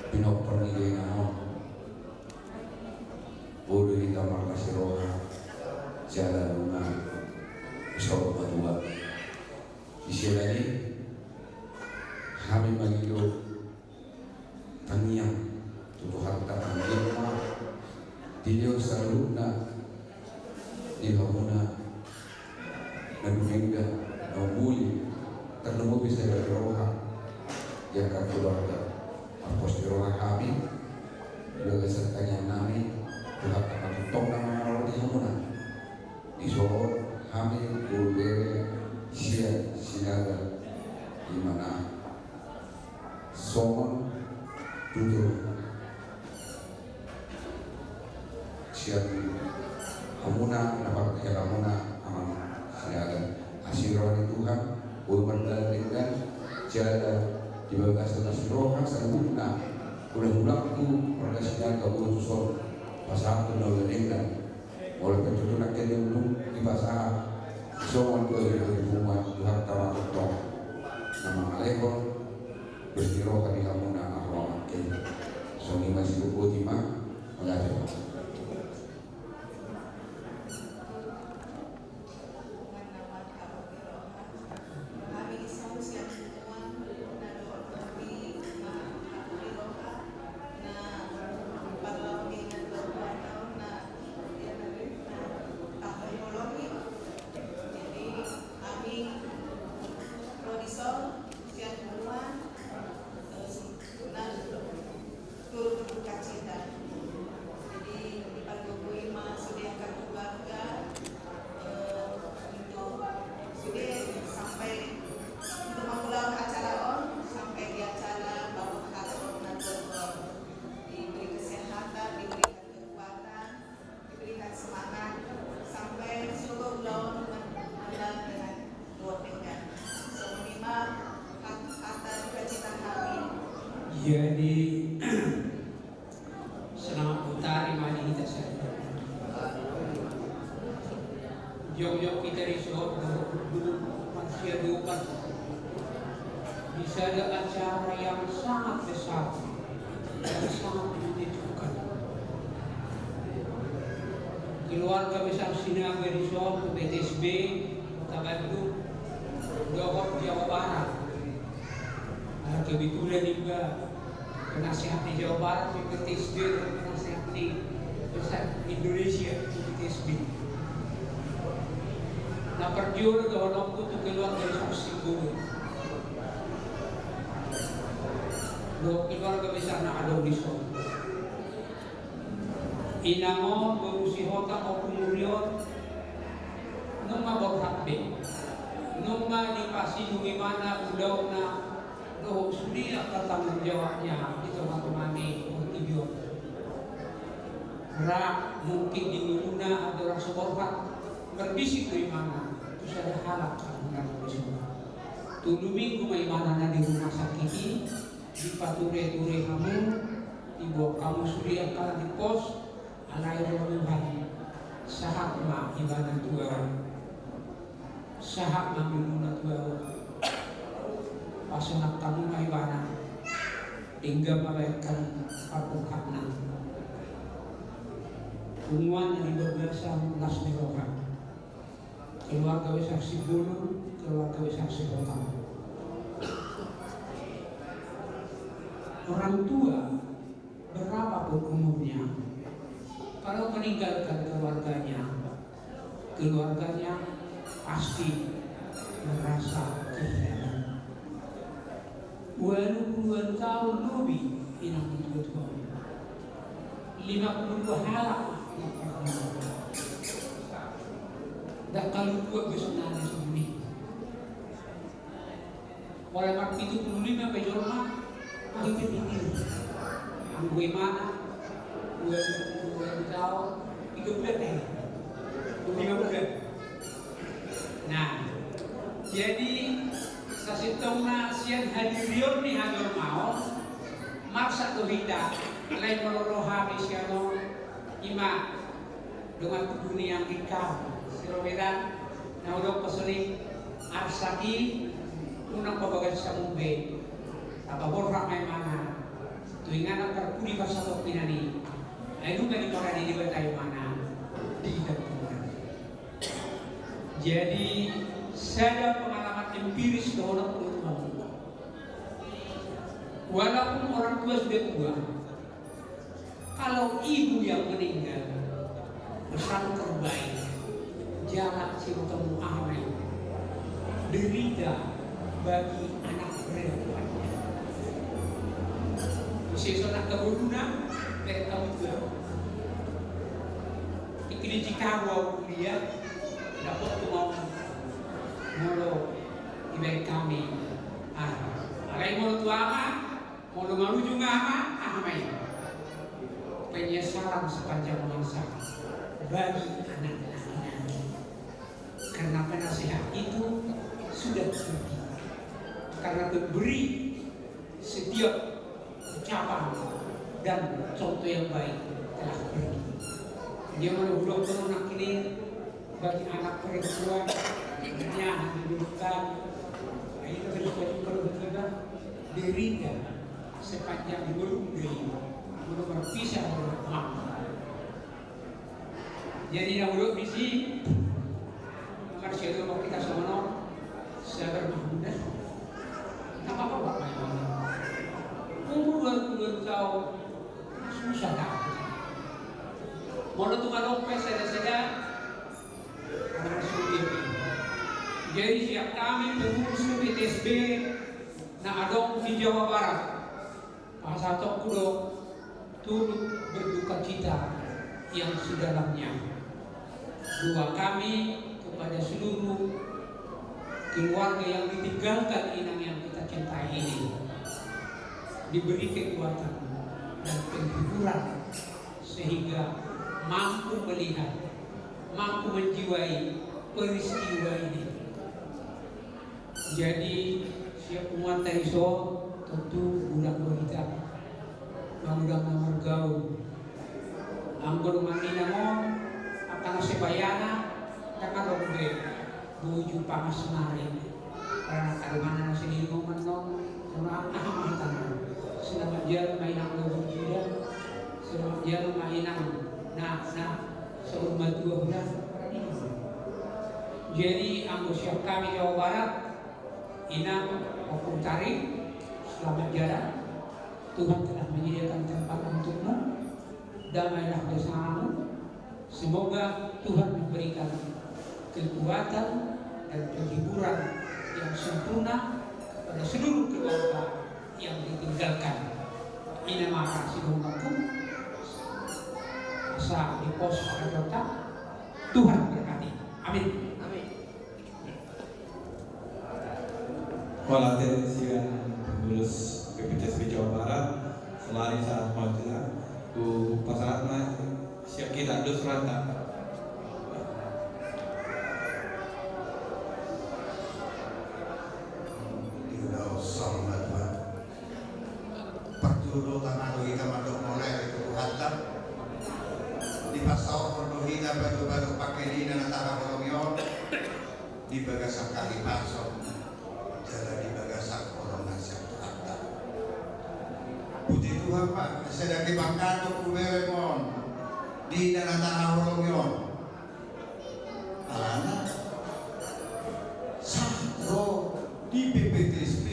pinompar ni inang on, boi do hita marlas ni roha jala nunga soro matua. Di siala ni i hami mangido tangiang tu Tuhanta, tangiang ma dilehon saluhutna di hamuna na dumenggan, na umuli, tarlumobi sada ni roha di angka keluarga. Marpos ni roha hami di bagasan tangiang nami, Tuhanta ma tongtong na mangalehon di hamuna. Dison hami boru bere sian Sinaga, di mana songon tutur sian hamuna na parhela muna amang Sinaga. Asi roha ni Tuhan boi mardalan denggan jala di bagasan asi roha saluhutna hulahulangku marga Sinaga boi tuson pasahathon na ula denggan. Molo pe tutu nangkin dung dipasahat songon do i na di punguan Tuhanta ma tongtong na mangalehon, bersi roha di hamuna angka amang. Songon i ma, sibotoboto ma. Mauliate. Jadi, hami ro dison sian punguan, eh, si-, na turut berduka cita. Jadi, dipargogoi ma sude angka keluarga, eh, untuk sude sampai untuk mangulahon acara on, sampai di acara bawa hasil na turun. Diberi kesehatan, diberi kekuatan, diberikan semangat sampai sogot ulaon mandalan dengan dua pinggan. Songon i ma hata, hata cita hami. Jadi, selamat hutari ma di hita saluhutna. Jongjong hita dison, marsiadopan di sada acara yang sangat besar, yang sangat menyejukkan. Keluarga besar Sinaga dison, P T S B Kota Bandung dohot Jawa Barat. Nah, kebetulan juga penasehat di Jawa Barat, P T S B, penasehat di besar Indonesia, P T S B. Na parjolo dohononku tu keluarga besar Simbolon dohot keluarga besar na adong dison. Inang on, boru Sihotang, Ompu Murion, nunga borhat be. Nunga dipasidung ibana ulaonna dohot sude angka tanggung jawabna di tongatonga ni portibi on. Ra mungkin di ngoluna andorang so borhat, marbisik do ibana tu sada halak na marboru. Tolu minggu ma ibana na di rumah sakit i, dipatureture hamu, diboan hamu sude angka na di pos, alai ro Tuhan, sahat ma ibana tu ahu. Sahat ma ngoluna tu ahu. Pasonang hamu ma ibana, denggan ma baen hamu parborhatna. Punguan na di bagasan las ni roha. Keluarga besar Simbolon, keluarga besar Sihotang. Orang tua, berapapun umurnya, kalau meninggalkan keluarganya, keluarganya pasti merasa kehilangan. Ualu puluan taon lobi inang ni tuatua on. Lima pulu dua halak. Ndang kalu dua be sonari songon i. Molo marpitu pulu lima pe jolma, mangihut pitu. Anggo imana, dua, dua taon, tiga bulan, eh, lima bulan. Nah, jadi sasintongna sian hadirion ni hajolmaon, marsak do hita, alai molo ro hami sian on, ima dongan tubu ni anggingkami, si Roberan, na hudok songon i, arsak i, unang pabagas hamu be, tapaborhat ma imana, tu inganan parpudi parsatongkinan i, ai nunga diparade Debata imana, di hita punguan. Jadi, sada pengalaman empiris dohononku tu hamu. Walaupun orang tua sudah tua, kalau ibu yang meninggal, pesan terbaik, jalan si bertemu anak, derita bagi anak perempuannya. Sesuai na keburunan, mereka juga. Tikini jika mau kuliah, dapat tu mau molo ibaen hami. Ah, alai molo tu ama, molo marujung ama, aha ma i? Penyesalan sepanjang masa bagi anak laki-laki. Karena penasehat itu sudah pergi. Karena pemberi setiap ucapan dan contoh yang baik telah pergi. Ia molo hudok nangkin bagi anak perempuan, ia hanya dibutuhkan, nah, itu kan juga diperlukan derita sepanjang hidup dari molo berpisah oleh mama. Jadi na hudok disi, maka siapa kita sono sabar mahmudah. Tak apa-apa, Pak. Umur dua puluh dua tahun, susah tak? Molo tu malompe sada-sada, orang sulit. Jadi siap kami pengurus P T S B na adong di Jawa Barat. Pasahatonku do turut berduka cita yang sedalamnya. Doa kami kepada seluruh keluarga yang ditinggalkan inang yang kita cintai ini diberi kekuatan dan penghiburan sehingga mampu melihat, mampu menjiwai peristiwa ini. Jadi siap umat tadi so, tentu bulan dua kita mangudang na margaul. Anggo do manginang on, angka na sebayana, tangan on be, buju pangas nari. Karena karimana na sini ngoman non, karena aha mata non. Selamat jalan mainang do buju da. Selamat jalan mainang. Nah, nah, seumur dua bulan. Jadi anggo siap kami Jawa Barat, Inang, Ompung Tari, selamat jalan. Tuhan telah menyediakan tempat untukmu. Damailah bersamamu. Semoga Tuhan memberikan kekuatan dan penghiburan yang sempurna kepada seluruh keluarga yang ditinggalkan. Inang, maka sidonganku asa dipos pada kota. Tuhan berkati. Amin. Amin. Mauliate sian pengurus P P T S B Jawa Barat, selain saat mauliate, tu pasahat ma siap kita dos rata. Parjolo tangalo hita mandok mauliate tu Tuhanta. Dipasaorhon do hita batu-batu pangkilina na tahaholongi on di bagasan hahipason jala di bagasan holong na sian Tuhanta. Puji Tuhan ma, sada kebanggaan do hubereng on di na tahaholongi on. Alana sahat ro di P P T S B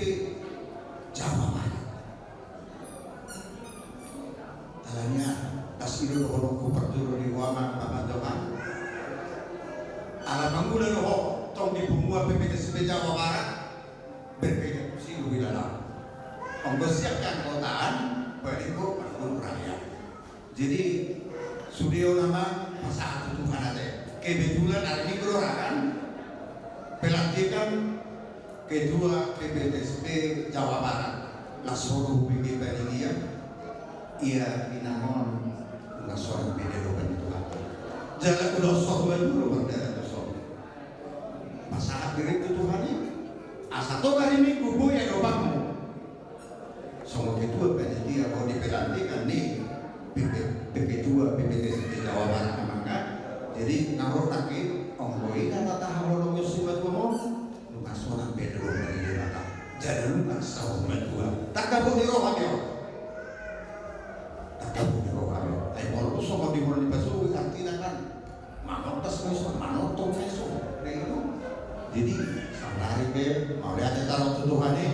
Jawa Barat. Alana, las i do dohononku parjolo di ho, Amang, Paman, Tuhan. Ala mangula do ho tong di punguan P P T S B Jawa Barat, berbeda kursi do di dalam. Anggo sian keanggotaan, paling do parjolo rakyat. Jadi sude on, Amang, pasahat tu Tuhan ate. Kebetulan ari Minggu do ra kan pelantikan Ketua P P T S B Jawa Barat. Las ho do hubege panitia, ia inang on las ho do hubege do panitia. Jala las ho do hubege do panitia. Pasahat diringku tu Tuhan i, asa tong ari Minggu boi adopanmu songon ketua panitia, ho di pelantikan ni P P, P P Ketua P P T S B Jawa Barat, Amang, kan. Jadi na ro nangkin, anggo i na tahaholongi on, simatua on, nunga sonang be do dohonon ni Debata. Jala nunga saur matua. Tanggapo ni roha be on. Tanggapo ni roha be on. Ai molo songon di molo ni pasuru artina kan. Manontas ma ison, manonton ma ison. Jadi saonari pe mauliate taruhon tu Tuhan i,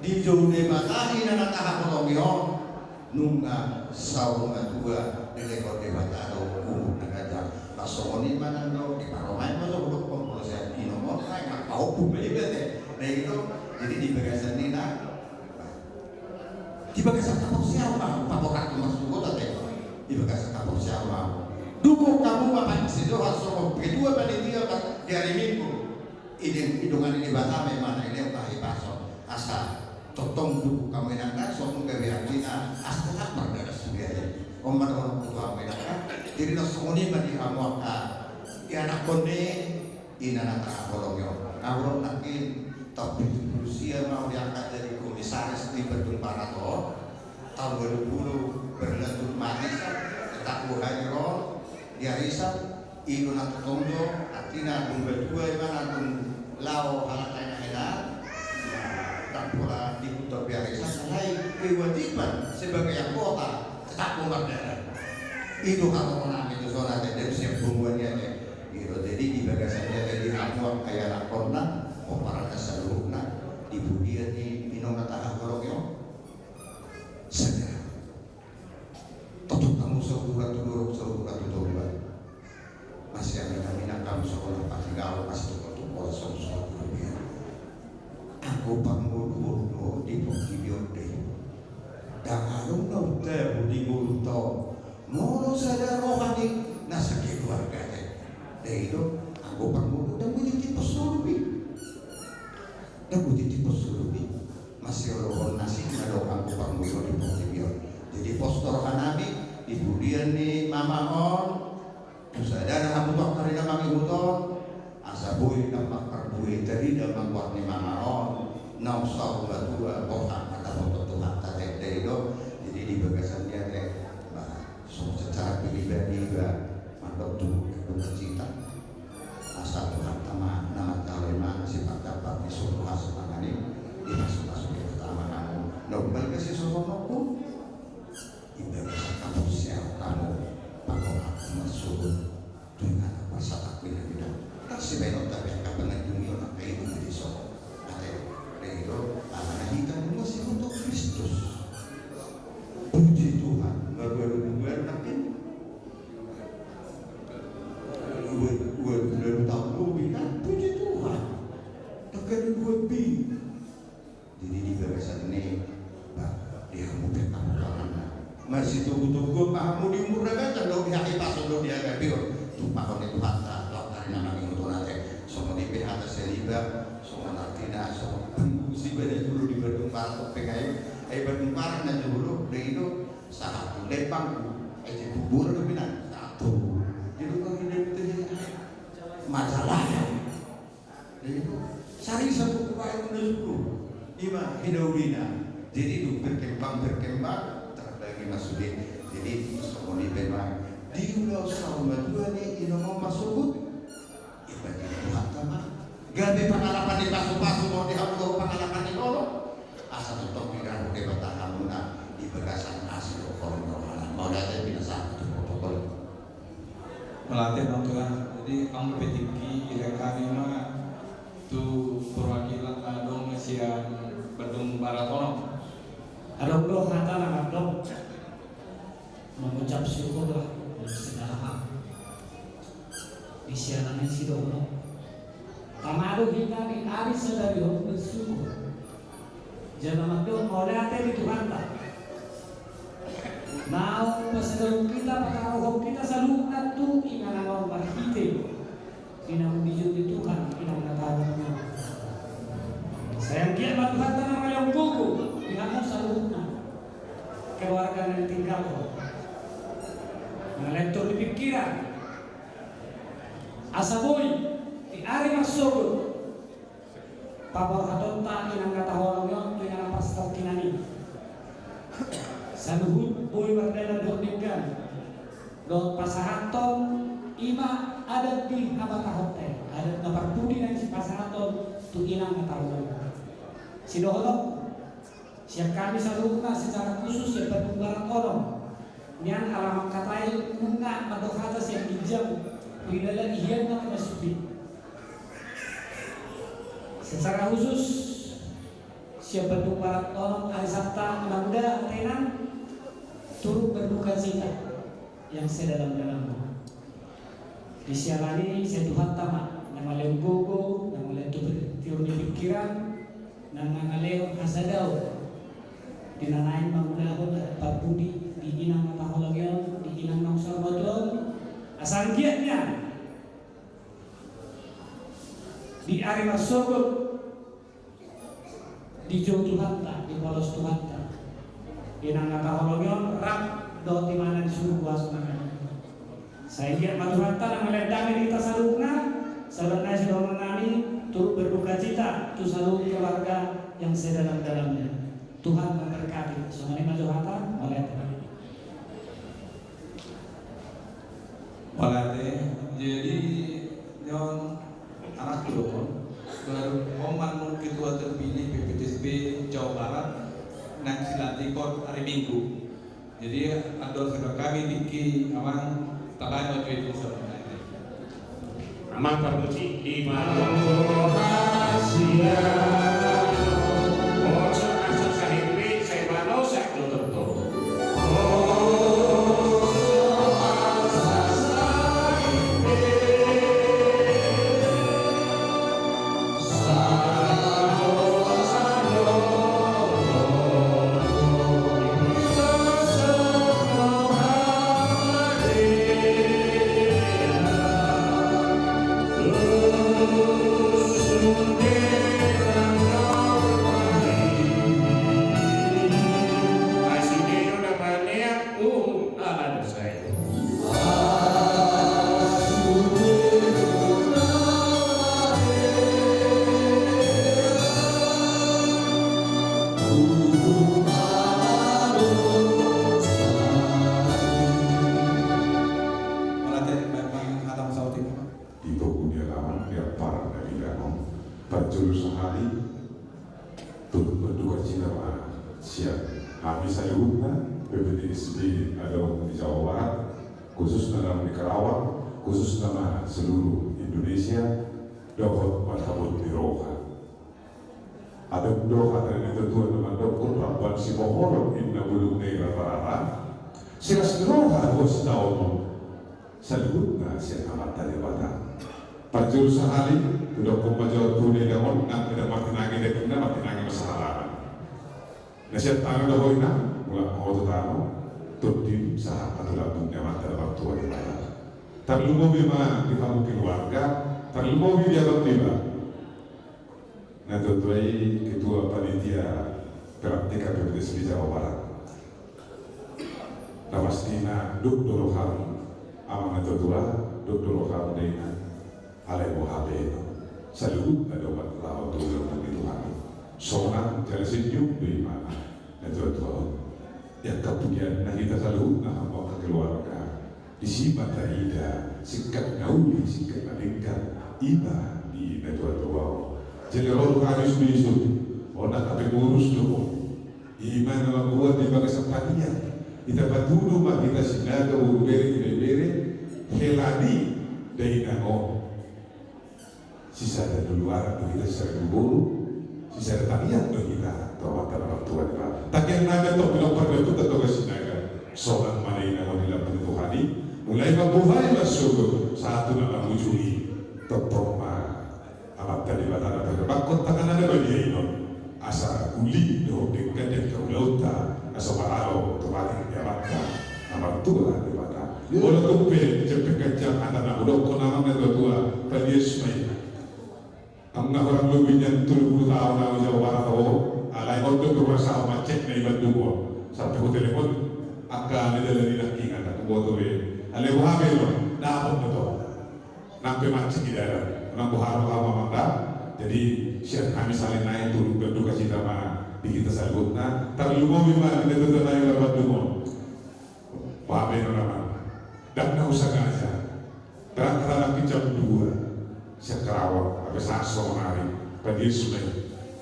dijou Debata inang na tahaholongi on nunga saur matua, dilehon Debata do umur na ganjang. Las songon i ma nang do diparomaen ma, so hudokkon molo sian inong on, ai marpaompu ma iba te. Nah, i do. Jadi di bagasan i na Di bagasan haporseaon ma paborhat tu marsugot ate. Di bagasan haporseaon ma. Dungkon hamu ma pansai do songon ketua panitia di ari Minggu. Idongani Debata ma imana i, lehon hahipason. Asa tongtong dungkon hamu inang na songon gabe artina asa tetap mardalan sude ate. On ma dohononku tu hamu inang na. Jadi na songon i ma di hamu angka ianakhon ni inang na tahaholongi on. Na hurang nangkin taon pitu pulu sia ma au diangkat jadi komisaris di Bandung Barat on. Taon ualu pulu berlanjut ma arisan, tetap huhadir on di arisan. I do na tongtong do, artina dung batua ima na dung laho halak lain na hela, na ndang pola dihuta biasa, alai kewajiban sebagai anggota tetap mardalan. I do haroro nami tu son ate, dari siap pembuat ni ate. I do, jadi di bagasan ni ate di hamu angka ianakhonna, pomparan na saluhutna, di pudian ni inong na tahaholongi on. Segera. Totop hamu saudara tu dolok, saudara tu toruan. Masiaminaminan hamu songon na patigalo, masitopotop horas songon saur matua. Anggo parngoluon do di portibi on, ndang adong na umtabo di ngolu on. Molo sada roha ni na sakeluarga ate. Ndang i do, anggo parngoluon ndang boi ditiop solup i. Ndang boi ditiop solup i. Masioloan nasib na do anggo parngoluon di portibi on. Jadi pos do roha nami di pudian ni mama on. Tu sada na hamu tu angka ari na mangihut on, asa boi na marparbue tarida ma goar ni mama on, naung saur matua, borhat ma taboto Tuhanta, ndang i do. Jadi di bagasan ni ate, ba, so secara pribadi ba, mandok tu Tuhan sita. Asa Tuhanta ma na manjalo ima sipandapat ni solu hasonangan i, dipasupasu Debata ma hamu. Na umbalga sisohononku. Ibarat kamu siap, kamu pagohak marsogot tu inganan parsatap inang inang. Tasibaen on tabe angka panganjungi on angka ibu di so. Ate, ndang i do, alana hita nunga sihuton Kristus. Puji Tuhan, baru baru baru nangkin. Dua dua dua tahun lebih kan, puji Tuhan. Tekan dua B. Jadi di bagasan ni, ba, di hamu pe hamu kawan na masitogutogu ma hamu di umur na ganjang do, di hahipason do, di hagabeon. Tumpahon ni Tuhanta tu angka ari na mangihut on ate. Songon i pe hata saliba, songon artina, songon punggung siba na jolo di Bandung Barat on pe ngai. Ai Bandung Barat na jolo, ndang i do, sahat tu Lembang, ai Cibubur do bilang, sahat tu. Jadi kau ini tu Majalaya. Jadi tu, sari satu kubai na jolo. Ima hinaulina. Jadi tu berkembang, berkembang, terbagi ma sude. Jadi songon i pe ma di ulaon saur matua ni inong on marsogot. Ima di Tuhanta ma. Gabe pangalapan ni pasupasu, mau di hamu pangalapan ni holong. Asa tongtong diradophon Debata hamuna di bagasan asi dohot holong ni rohana. Mauliate, pinasahat tu protokol. Mauliate, Bang Tuan. Jadi, anggo pe tingki, ilehon hami ma tu perwakilan na adong sian Bandung Barat on. Adong do hata na mandok, mengucap syukurlah dalam segala hal di sianan ni sidohonon. Tama do hita di ari sadari on bersyukur. Jala mandok mauliate di Tuhanta. Naung pasadahon hita, pataruhon hita saluhutna tu inganan on marhite pinamujion ni Tuhan, inang na tahaholongi on. Sai anggiat ma Tuhanta na mangalehon gogo di hamu saluhutna keluarga na tinggal on. Mangalehon toru ni pingkiran. Asa boi di ari marsogot paborhatonta inang na tahaholongi on tu inganan parsatap inang i. Saluhut boi mardalan dohot denggan dohot pasahathon, ima adat di habatahonta i, adat na parpudi na sipasahathon tu inang na tahaholongi on. Sidohononku, sian hami saluhutna secara khusus sian Bandung Barat on, nian ala mangkatai nunga mandok hata sian ginjang, huilala i hian na manyasupi. Secara khusus sian Bandung Barat on, ari Sabtu na muda tenan turut berduka cita yang sedalam-dalamnya. Di sianan i sai Tuhanta ma na mangalehon gogo, na mangalehon toru ni pingkiran, na mangalehon hasadaon di na naeng mangulahon adat parpudi di inang na tahaholongi on, di inang naung saur matua on. Asa anggiat nian di ari marsogot dijou Tuhanta, dipodos Tuhanta inang na tahaholongi on rap dohot ibana di surgo hasonangan. Sai anggiat ma Tuhanta na mangalehon dame di hita saluhutna. Saudara nami, saudara nami, turut berduka cita tu saluhut keluarga yang sedalam-dalamnya. Tuhan memberkati. Songon i ma jo hata, mauliate. Mauliate, Jadi, on anak do, baru on manang ketua terpilih P P T S B Jawa Barat, nang silantikon hari Minggu. Jadi, andor sudah kami tingki, amang, tabai ma tu itu sebenarnya. Amang parmuji, di mana? Di togu ni alaman, di amparan na bilang on, parjolo sahali, turut berduka cita ma sian hami saluhutna, P P T S B Adong di Jawa Barat, khususna na di Karawang, khususna ma seluruh Indonesia, dohot marhabot ni roha. Adong do hata ni natuatua na mandok, ramban sipoholon inna bulungna i rararara, silas ni roha do sitaonon. Saluhutna sian Amanta Debata. Parjolo sahali, hudokkon ma jo tu na i da on, nang pe martinangi dagingna, martinangi ma sahalana. Na sian tano do ho inang, mulak ma ho tu tano, tondim sahat ma tu lambung ni Amanta na martua Debata. Tarlumobi ma di hamu keluarga, tarlumobi di abang niba. Natuatua i ketua panitia pelantikan P P T S B Jawa Barat. Na pastina dok do roham amang natuatua, dok do roham dainang. Alai boha pe do, saluhutna do laho tu lambung ni Tuhan. Sonang jala senyum do imana natuatua on. Ia kemudian na hita saluhutna hamu angka keluarga. Disi ma taida singkat na uli, singkat na denggan, ima di natuatua on. Jala ro hami bisuk, on angka pengurus do on. Ima na mambuat di bagasan panitia. Hita patudu ma hita Sinaga, boru bere, ibebere, hela ni dainang on. Sisada duluan do hita, sisada dulu boru, sisada tangiang do hita tu Amanta na martua Debata. Tangiang nami antong pinompar ni ompunta Toga Sinaga. Sonang ma dainang on di lambung ni Tuhan i, mulai mambuhai ma sogot sahat tu na mangujungi. Tongtong ma Amanta Debata na paherbangkon tanganna na badia i non. Asa uli dohot denggan angka ulaonta, asa maralo tu patik ni Amanta na martua Debata. Molo tung pe jempek ganjang hata na hudokkon amang natuatua, palias ma i. Anggo na hurang lobi nian tolu pulu taon ahu di Jawa Barat on, alai on do pe hurasa ahu mancek na i Bandung on. Sampe hutelepon angka na di dalan i nangkiningan, huboto be. Alai boha be on, dapot do tong. Nang pe mancek i dalan, nang boha roham amang da. Jadi sian hami saling nai turut berduka cita ma di hita saluhutna, tarlumobi ma di natuatua nami na Bandung on. Boha be on amang, ndang na husangaja. Berangkat anak jam dua sian Karawang, hape sahat songon ari, padies ma i.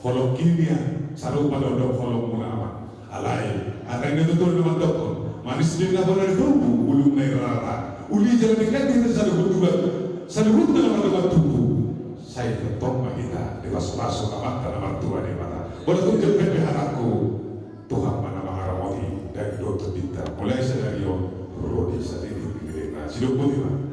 Holong i nian, sarupa do holongmuna amang. Alai hata ni natuatua na mandokkon, manis do na bona di tubu, bulungna i rara. Uli jala denggan di hita saluhutna, saluhutna na mardongan tubu. Sai tongtong ma hita dipasu-pasu Amanta na martua Debata. Molo tung jempek pe hatangku, Tuhan ma na mangaramoti daging dohot tondinta, mulai sadari on ro di sadari on. Sidok boti ma.